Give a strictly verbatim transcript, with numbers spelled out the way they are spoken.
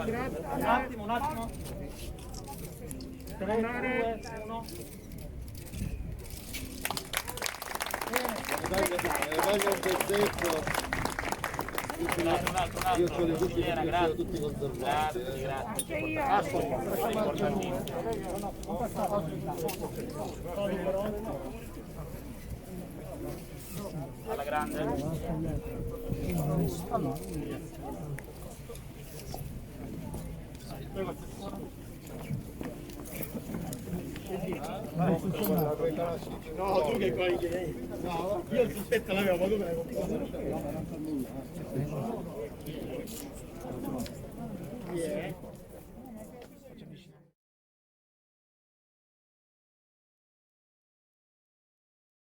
Un attimo, un attimo. Tre, due, uno. Io ce li ho tutti perché sono tutti conservati. Grazie, grazie. Questo è importantissimo. Alla grande. No, tu che qua. Io il suspetto l'avevo, ma tu me l'hai comprato. Chi è?